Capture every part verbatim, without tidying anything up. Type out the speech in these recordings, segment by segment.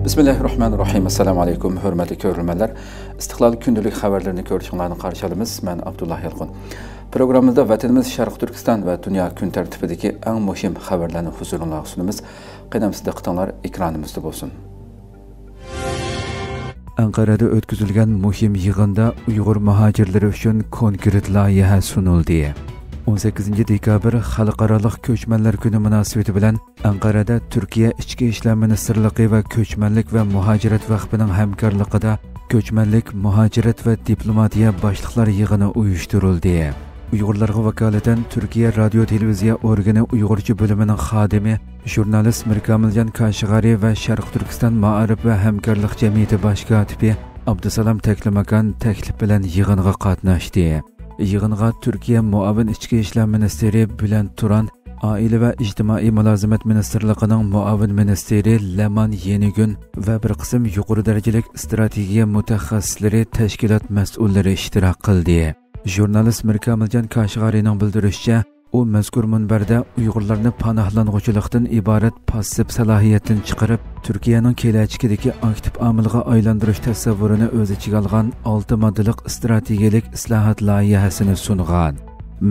بىسمىللاھىررەھمانىررەھىم. ئەسسالامۇ ئەلەيكۇم، ھۆرمەتلىك كۆرۈرمەنلەر. ئىستىقلال كۈندىلىك خەۋەرلىرىنى كۆرۈشۈڭلارنى قارشى ئالىمىز. مەن ئابدۇللا يالقۇن. پروگراممىمىزدا ۋەتىنىمىز شەرقىي تۈركىستان ۋە دۇنيا كۈن تەرتىپىدىكى ئەڭ مۇھىم خەۋەرلەرنى ھۇزۇرۇڭلارغا سۇنىمىز. قېنى ئەمىسە دىققىتىڭلار ئېكرانىمىزدا بولسۇن. ئەنقەرەدە ئۆتكۈزۈلگەن مۇھىم يىغىندا ئۇيغۇر مۇھاجىرلىرى ئۈچۈن كونكرېت لايىھە سۇنۇلدى. ئون سەككىزىنچى دېكابىر خەلقئارالىق كۆچمەنلەر كۈنى مۇناسىۋىتى بىلەن ئەنقەرەدە تۈركىيە ئىچكى ئىشلار مىنىستىرلىقى ۋە كۆچمەنلىك ۋە مۇھاجىرەت ۋەقپىنىڭ ھەمكارلىقىدا كۆچمەنلىك، مۇھاجىرەت ۋە دىپلوماتىيە باشلىقلار يىغىنى ئۇيۇشتۇرۇلدى. ئۇيغۇرلارغا ۋاكالىتەن تۈركىيە رادىيو تېلېۋىزىيە ئورگىنى ئۇيغۇرچە بۆلۈمىنىڭ خادىمى، ژۇرنالىست مىركامىلجان كاشىغارى ۋە شەرقىي تۈركىستان مائارىپ ۋە ھەمكارلىق جەمئىيىتى باش كاتىپى ئابدۇسالام تەكلىماكان تەكلىپ بىلەن يىغىنغا قاتناشتى. يىغىنغا تۈركىيە مۇئاۋىن ئىچكى ئىشلار مىنىستىرى بۈلەنت تۇران، ئائىلە ۋە ئىجتىمائىي مۇلازىمەت مىنىستىرلىقىنىڭ مۇئاۋىن مىنىستىرى لەمان يېنىگۈن ۋە بىر قىسىم يۇقىرى دەرىجىلىك ئىستراتېگىيە مۇتەخەسسىسلىرى، تەشكىلات مەسئۇللىرى ئىشتىراك قىلدى. ژۇرنالىست مىركامىلجان كاشىغارىنىڭ بىلدۈرۈشىچە، ئۇ مەزكۇر مۇنبەردە ئۇيغۇرلارنى پاناھلانغۇچىلىقتىن ئىبارەت پاسسىپ سالاھىيەتتىن چىقىرىپ، تۈركىيەنىڭ كېلەچىكىدىكى ئاكتىپ ئامىلغا ئايلاندۇرۇش تەسەۋۋۇرىنى ئۆز ئىچىگە ئالغان ئالتە ماددىلىق ئىستراتېگىيەلىك ئىسلاھات لايىھەسىنى سۇنغان.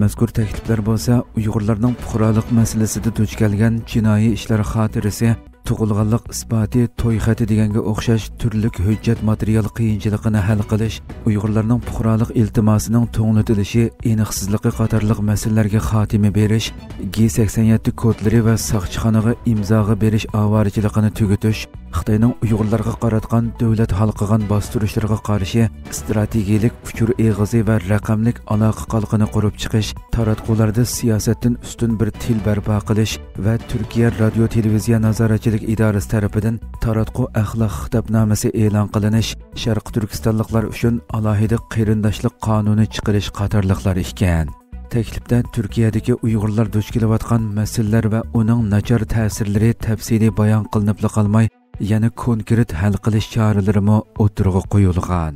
مەزكۇر تەكلىپلەر بولسا ئۇيغۇرلارنىڭ پۇقرالىق مەسىلىسىدە دۇچ كەلگەن جىنايى ئىشلار خاتىرىسى، تۇغۇلغانلىق ئىسپاتى، توي خېتى دېگەنگە ئوخشاش تۈرلۈك ھۆججەت ماتېرىيال قىيىنچىلىقىنى ھەل قىلىش، ئۇيغۇرلارنىڭ پۇقرالىق ئىلتىماسىنىڭ توڭلىتىلىشى، ئېنىقسىزلىقى قاتارلىق مەسىلىلەرگە خاتىمە بېرىش، گې سەكسەن يەتتە كودلىرى ۋە ساقچىخانىغا ئىمزاغا بېرىش ئاۋارىچىلىقىنى تۈگىتىش، خىتاينىڭ ئۇيغۇرلارغا قاراتقان دۆلەت ھالقىغان باستۇرۇشلىرىغا قارشى ئىستراتېگىيەلىك ئۇچۇر ئېغىزى ۋە رەقەملىك ئالاقە قالقىنى قۇرۇپ چىقىش، تاراتقۇلاردا سىياسەتتىن ئۈستۈن بىر تىل بەرپا قىلىش ۋە تۈركىيە رادىيو تېلېۋىزىيە نازارەتچىلىك ئىدارىسى تەرىپىدىن تاراتقۇ ئەخلاق خىتابنامىسى ئېلان قىلىنىش، شەرقىي تۈركىستانلىقلار ئۈچۈن ئالاھىدە قېرىنداشلىق قانۇنى چىقىرىش قاتارلىقلار ئىكەن. تەكلىپتە تۈركىيەدىكى ئۇيغۇرلار دۇچ كېلىۋاتقان مەسىلىلەر ۋە ئۇنىڭ ناچار تەسىرلىرى تەپسىلىي بايان قىلىنىپلا قالماي، يەنە كونكرېت ھەل قىلىش چارىلىرىمۇ ئوتتۇرىغا قويۇلغان.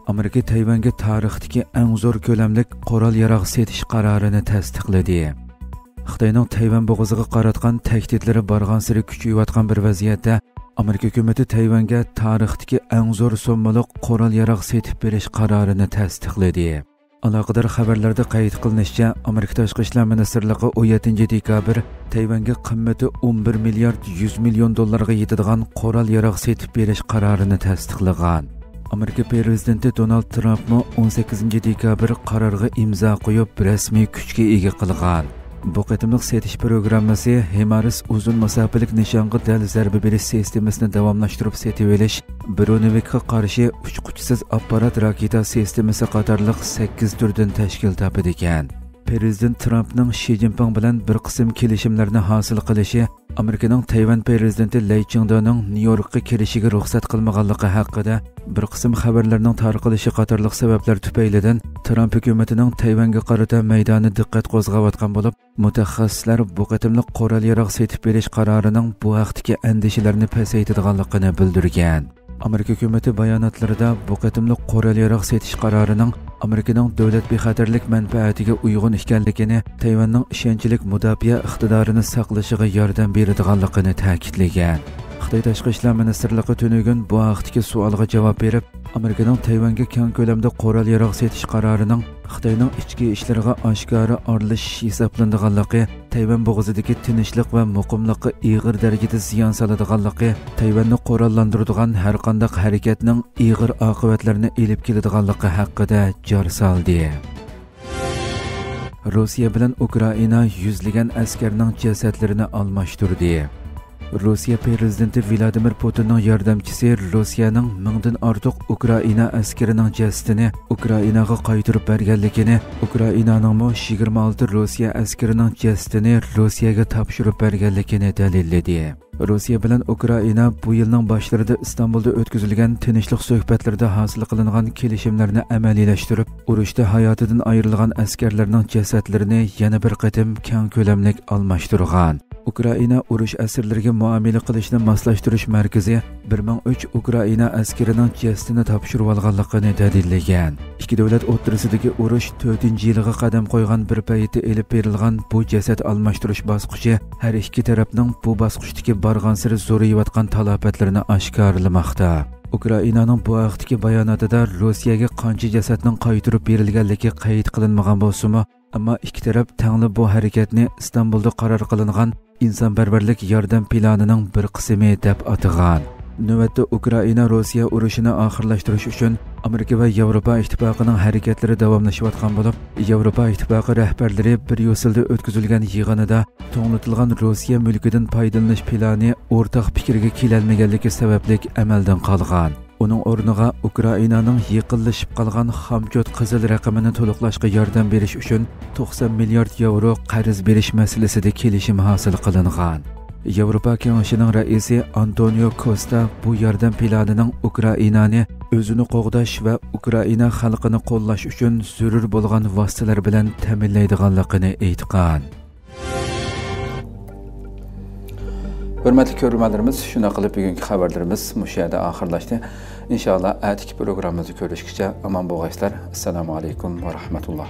ئامېرىكا تەيۋەنگە تارىختىكى ئەڭ زور كۆلەملىك قورال ياراغ سېتىش قارارىنى تەستىقلىدى. خىتاينىڭ تەيۋەن بوغۇزىغا قاراتقان تەھدىتلىرى بارغانسېرى كۈچىيىۋاتقان بىر ۋەزىيەتتە، ئامېرىكا ھۆكۈمىتى تەيۋەنگە تارىختىكى ئەڭ زور سوممىلىق قورال ياراغ سېتىپ بېرىش قارارىنى تەستىقلىدى. ئالاقىدار خەۋەرلەردە قەيت قىلىنىشىچە، ئامېرىكا تاشقى ئىشلار مىنىستىرلىقى ئون يەتتىنچى دېكابىر تەيۋەنگە قىممىتى ئون بىر مىليارد يۈز مىليون دوللارغا يېتىدىغان قورال ياراغ سېتىپ بېرىش قارارىنى تەستىقلىغان. ئامېرىكا پىرېزىدېنتى دونالد ترامپمۇ ئون سەككىزىنچى دېكابىر قارارغا ئىمزا قويۇپ، رەسمىي كۈچكە ئىگە قىلغان. بۇ قېتىملىق سېتىش پروگراممىسى ھىمارس ئۇزۇن مۇساپىلىك نىشانغا دەل زەربە بېرىش سىستېمىسىنى داۋاملاشتۇرۇپ سېتىۋېلىش، برونېۋىكقا قارشى ئۇچقۇچىسىز ئاپپارات راكېتا سىستېمىسى قاتارلىق سەككىز تۈردىن تەشكىل تاپىدىكەن. پىرېزىدېنت ترامپنىڭ شى جىنپىڭ بىلەن بىر قىسىم كېلىشىملەرنى ھاسىل قىلىشى، ئامېرىكىنىڭ تەيۋەن پىرېزىدېنتى لەي چىڭدېنىڭ نيۇ يوركقا كېلىشىگە رۇخسەت قىلمىغانلىقى ھەققىدە بىر قىسىم خەۋەرلەرنىڭ تارقىلىشى قاتارلىق سەۋەبلەر تۈپەيلىدىن، ترامپ ھۆكۈمىتىنىڭ تەيۋەنگە قارىتا مەيدانى دىققەت قوزغاۋاتقان بولۇپ، مۇتەخەسسىسلەر بۇ قېتىملىق قورال ياراغ سېتىپ بېرىش قارارىنىڭ بۇ ھەقتىكى ئەندىشىلەرنى پەسەيتىدىغانلىقىنى بىلدۈرگەن. ئامېرىكا ھۆكۈمىتى باياناتلىرىدا بۇ قېتىملىق قورال ياراغ سېتىش قارارىنىڭ ئامېرىكىنىڭ دۆلەت بىخەتەرلىك مەنپەئەتىگە ئۇيغۇن ئىكەنلىكىنى، تەيۋەننىڭ ئىشەنچلىك مۇداپىئە ئىقتىدارىنى ساقلىشىغا ياردەم بېرىدىغانلىقىنى تەكىتلىگەن. خىتاي تاشقى ئىشلار مىنىستىرلىقى تۈنۈگۈن بۇ ھەقتىكى سوئالغا جاۋاب بېرىپ، ئامېرىكىنىڭ تەيۋەنگە كەڭ كۆلەمدە قورال ياراغ سېتىش قارارىنىڭ خىتاينىڭ ئىچكى ئىشلىرىغا ئاشكارا ئارىلىشىش ھېسابلىنىدىغانلىقى، تەيۋەن بوغۇزىدىكى تىنچلىق ۋە مۇقىملىققا ئېغىر دەرىجىدە زىيان سالىدىغانلىقى، تەيۋەننى قوراللاندۇرىدىغان ھەرقانداق ھەرىكەتنىڭ ئېغىر ئاقىۋەتلەرنى ئېلىپ كېلىدىغانلىقى ھەققىدە جار سالدى. روسىيە بىلەن ئۇكرائىنا يۈزلىگەن ئەسكەرنىڭ جەسەتلىرىنى ئالماشتۇردى. روسىيە پىرېزىدېنتى ۋلادىمىر پۇتىننىڭ ياردەمچىسى روسىيەنىڭ مىڭدىن ئارتۇق ئۇكرائىنا ئەسكىرىنىڭ جەسىتىنى ئۇكرائىناغا قايتۇرۇپ بەرگەنلىكىنى، ئۇكرائىنانىڭمۇ يىگىرمە ئالتە روسىيە ئەسكىرىنىڭ جەسىتىنى روسىيەگە تاپشۇرۇپ بەرگەنلىكىنى دەلىللىدى. روسىيە بىلەن ئۇكرائىنا بۇ يىلنىڭ باشلىرىدا ئىستانبۇلدا ئۆتكۈزۈلگەن تىنچلىق سۆھبەتلىرىدە ھاسىل قىلىنغان كېلىشىملەرنى ئەمەلىيلەشتۈرۈپ، ئۇرۇشتا ھاياتىدىن ئايرىلغان ئەسكەرلەرنىڭ جەسەتلىرىنى يەنە بىر قېتىم كەڭ كۆلەملىك ئالماشتۇرغان. ئۇكرائىنا ئۇرۇش ئەسىرلىرىگە مۇئامىلە قىلىشنى ماسلاشتۇرۇش مەركىزى بىر مىڭ ئۈچ ئۇكرائىنا ئەسكىرىنىڭ جەسىتىنى تاپشۇرۇۋالغانلىقىنى دەلىللىگەن. ئىككى دۆلەت ئوتتۇرىسىدىكى ئۇرۇش تۆتىنچى يىلىغا قەدەم قويغان بىر پەيتتە ئېلىپ بېرىلغان بۇ جەسەت ئالماشتۇرۇش باسقۇچى ھەر ئىككى تەرەپنىڭ بۇ باسقۇچتىكى بارغانسېرى زورىيىۋاتقان تالاپەتلىرىنى ئاشكارىلىماقتا. ئۇكرائىنانىڭ بۇ ھەقتىكى باياناتىدا روسىيەگە قانچە جەسەتنىڭ قايتۇرۇپ بېرىلگەنلىكى قەيت قىلىنمىغان بولسىمۇ، ئەمما ئىككى تەرەپ تەڭلا بۇ ھەرىكەتنى ئىستانبۇلدا قارار قىلىنغان ئىنسانپەرۋەرلىك ياردەم پىلانىنىڭ بىر قىسمى دەپ ئاتىغان. نۆۋەتتە ئۇكرائىنا روسىيە ئۇرۇشىنى ئاخىرلاشتۇرۇش ئۈچۈن ئامېرىكا ۋە ياۋروپا ئىتتىپاقىنىڭ ھەرىكەتلىرى داۋاملىشىۋاتقان بولۇپ، ياۋروپا ئىتتىپاقى رەھبەرلىرى بريۇسسېلدا ئۆتكۈزۈلگەن يىغىنىدا توڭلىتىلغان روسىيە مۈلكىدىن پايدىلىنىش پىلانى ئورتاق پىكىرگە كېلەلمىگەنلىكى سەۋەبلىك ئەمەلدىن قالغان. ئۇنىڭ ئورنىغا ئۇكرائىنانىڭ يېقىنلىشىپ قالغان خامچوت قىزىل رەقىمىنى تولۇقلاشقا ياردەم بېرىش ئۈچۈن توقسان مىليارد ياۋرو قەرز بېرىش مەسىلىسىدە كېلىشىم ھاسىل قىلىنغان. ياۋروپا كېڭىشىنىڭ رەئىسى ئانتونىيو كوستا بۇ ياردەم پىلانىنىڭ ئۇكرائىنانى ئۆزىنى قوغداش ۋە ئۇكرائىنا خەلقىنى قوللاش ئۈچۈن زۆرۈر بولغان ۋاسىتىلەر بىلەن تەمىنلەيدىغانلىقىنى ئېيتقان. ھۆرمەتلىك كۆرۈرمەنلىرىمىز، شۇنداق قىلىپ بۈگۈنكى خەۋەرلىرىمىز مۇشۇ يەردە ئاخىرلاشتى. ئىنشائاللا، ئەتىكى پروگراممىمىزدا كۆرۈشكىچە ئامان بولغايسىلەر. ئەسسالامۇ ئەلەيكۇم ۋە رەھمەتۇللا.